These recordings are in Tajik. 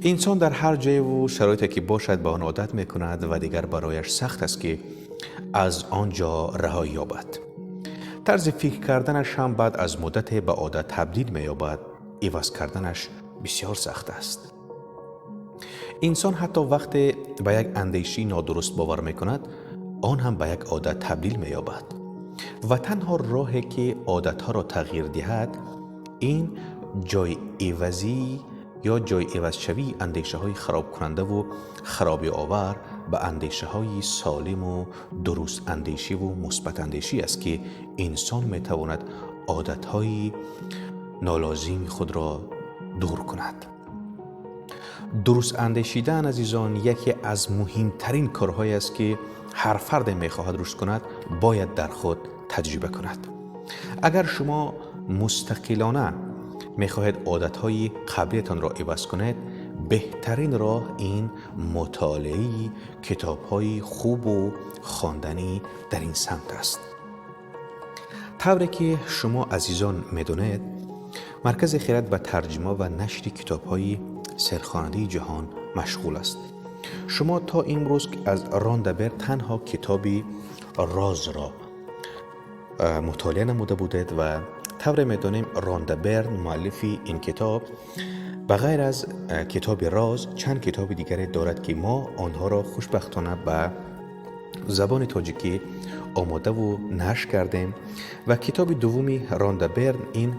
Инсон дар ҳар ҷойву шароите ки бошад, ба он одат мекунад ва дигар барояш сахт аст, ки аз он ҷо раҳоӣ ёбад. Тарзи фикр карданаш ҳам баъд аз муддате ба одат табдил меёбад, иваз карданаш бисёр сахт аст. Инсон ҳатто вақте ба як андешаи нодуруст бовар мекунад, он ҳам ба як одат табдил меёбад. Ва танҳо роҳе, ки одатҳоро тағйир диҳад, ин ҷойивазӣ ё ҷойивазшавии андешаҳои харобкунандаву харобиовар ба андешаҳои солиму дурустандешиву мусбатандешӣ аст, ки инсон метавонад одатҳои нолозими худро дур кунад. Дуруст андешидан, азизон, яке аз муҳимтарин корҳое аст, ки ҳар фарде мехоҳад рушд кунад, бояд дар худ таҷриба кунад. Агар шумо мустақилона мехоҳед одатҳои қаблиятонро иваз кунед, беҳтарин роҳ ин мутолиаи китобҳои хубу хонданӣ дар ин самт аст. Тавре ки шумо, азизон, медонед, Маркази Хирад ба тарҷума ва нашри китобҳои серхонандаи ҷаҳон машғул аст. Шумо то имрӯз аз Ронда Берн танҳо китоби «Розро» мутолиа намуда будед ва тавре медонем, Ронда Берн, муаллифи ин китоб, ба ғайр аз китоби «Роз» чанд китоби дигаре дорад, ки мо онҳоро хушбахтона ба забони тоҷикӣ омодаву нашр кардем. Ва китоби дуввуми Ронда Берн ин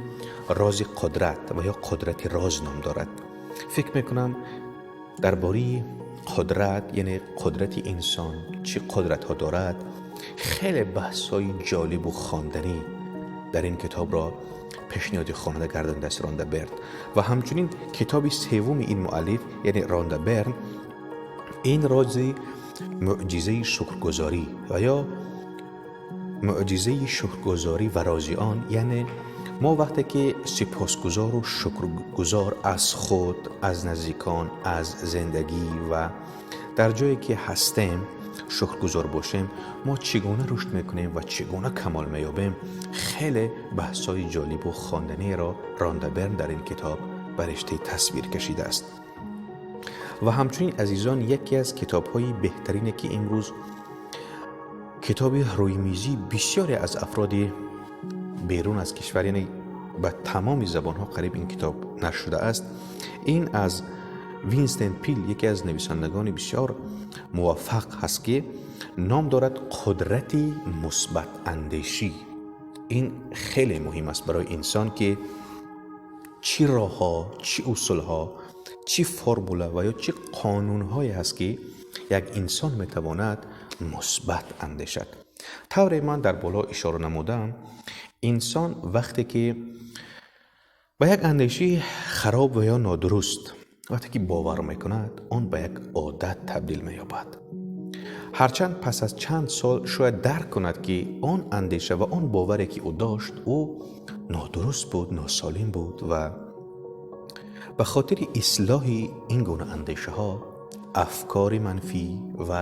«Рози қудрат» ва ё «Қудрати роз» ном дорад. Фикр мекунам, дар бораи қудрат, яъне қудрати инсон чӣ қудратҳо дорад, хеле баҳсҳои ҷолибу хонданӣ дар ин китобро пешниҳоди хонанда гардонидааст Ронда Берн. Ва ҳамчунин китоби севуми ин муаллиф, яъне Ронда Берн, ин рози мӯъҷизаи шукргузорӣ ва ё мӯъҷизаи шукргузорӣ ва рози он, яъне мо вақте ки сипосгузору шукргузор аз худ, аз наздикон, аз зиндагӣ ва дар ҷое ки ҳастем шукргузор бошем, мо чӣ гуна рушд мекунем ва чӣ гуна камол меёбем, хеле баҳсҳои ҷолибу хонданиеро Ронда Берн дар ин китоб ба риштаи тасвир кашидааст. Ва ҳамчунин, азизон, яке аз китобҳои беҳтарине, ки имрӯз китоби рӯймизии бисёре аз афроди берун аз кишвар, яъне ба тамоми забонҳо қариб ин китоб нашр шудааст, ин аз Винстон Пил, яке аз нависандагони бисёр муваффақ ҳаст, ки ном дорад «Қудрати мусбатандешӣ». Ин хеле муҳим аст барои инсон, ки чӣ роҳҳо, чӣ усулҳо, чӣ формула ва ё чӣ қонунҳое ҳаст, ки як инсон метавонад мусбат андешад. Тавре ман дар боло ишора намудам, инсон вақте ки ба як андешаи хароб ва ё нодуруст вақте ки бовар мекунад, он ба як одат табдил меёбад. Ҳарчанд пас аз чанд сол шояд дарк кунад, ки он андеша ва он боваре, ки ӯ дошт, ӯ нодуруст буд, носолим буд ва ба хотири ислоҳи ин гуна андешаҳо, афкори манфӣ ва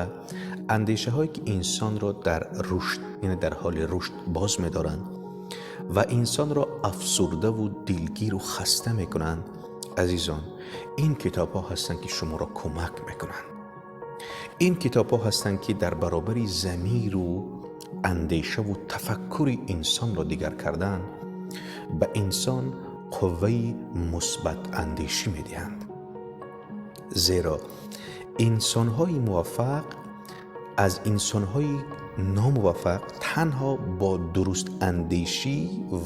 андешаҳое, ки инсонро дар рушд, яъне дар ҳоли рушд боз медоранд ва инсонро афсурдаву дилгиру хаста мекунанд, азизон, ин китобҳо ҳастанд, ки шуморо кӯмак мекунанд. Ин китобҳо ҳастанд, ки дар баробари замиру андешаву тафаккури инсонро дигар кардан, ба инсон қувваи мусбатандешӣ медиҳанд. Зеро инсонҳои муваффақ аз инсонҳои номуваффақ танҳо бо дурустандешӣ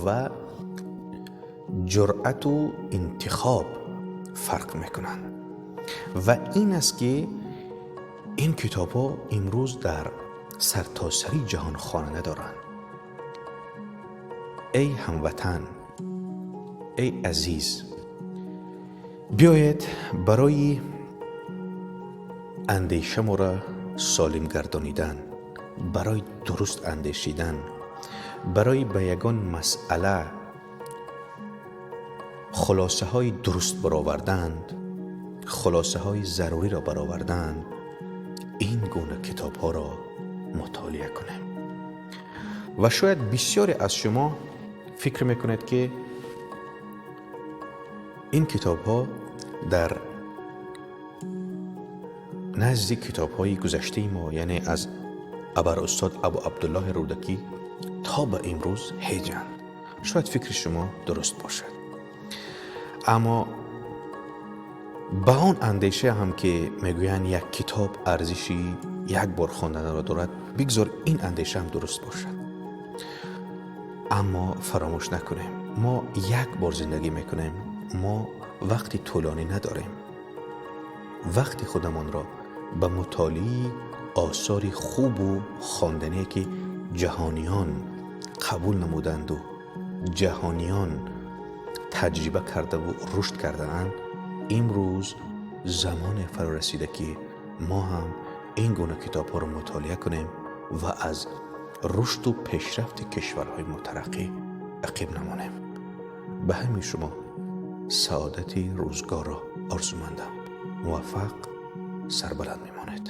ва ҷуръату интихоб фарқ мекунанд. Ва ин аст, ки ин китобҳо имрӯз дар сартосари ҷаҳон хонанда доранд. Эй ҳамватан, эй азиз, биёед барои андешаморо солим гардонидан, барои дуруст андешидан, барои ба ягон масъала хулосаҳои дуруст бароварданд, хулосаҳои заруриро бароварданд, ин гуна китобҳоро мутолиа кунем. Ва шояд бисёре аз шумо фикр мекунед, ки ин китобҳо дар Назди китобҳои гузаштаи мо, яъне аз абарустод Абу Абдуллоҳи Рӯдакӣ то ба имрӯз, ҳеҷанд. Шояд фикри шумо дуруст бошад, аммо ба он андеша ҳам, ки мегӯянд, як китоб арзиши як бор хонданро дорад, бигзор ин андеша ҳам дуруст бошад. Аммо фаромӯш накунем, мо як бор зиндагӣ мекунем, мо вақти тӯлонӣ надорем. Вақти худамонро ба мутолиаи осори хубу хондание, ки ҷаҳониён қабул намуданду ҷаҳониён таҷриба кардаву рушд кардаанд, имрӯз замоне фаро расида, ки мо ҳам ин гуна китобҳоро мутолиа кунем ва аз рушду пешрафти кишварҳои мутараққӣ ақиб намонем. Ба ҳамин шумо саодати рӯзгорро орзумандам. Муваффақ, сарбаланд мемонед.